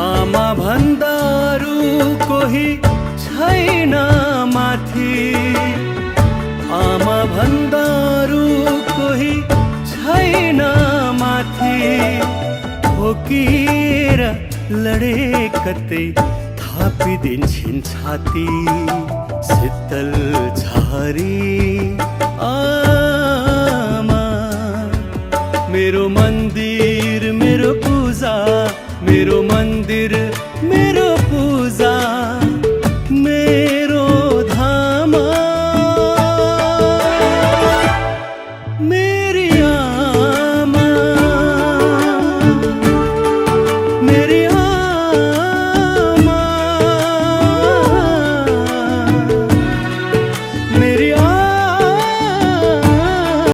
आमा भन्दारू कोही छैन माथि, आमा भन्दारू कोही छैन माथि। ठोकिएर लडे कतै थापिदिन्छन् छाती, शीतल झारी आमा। मेरो मन्दिर मेरो पूजा मेरो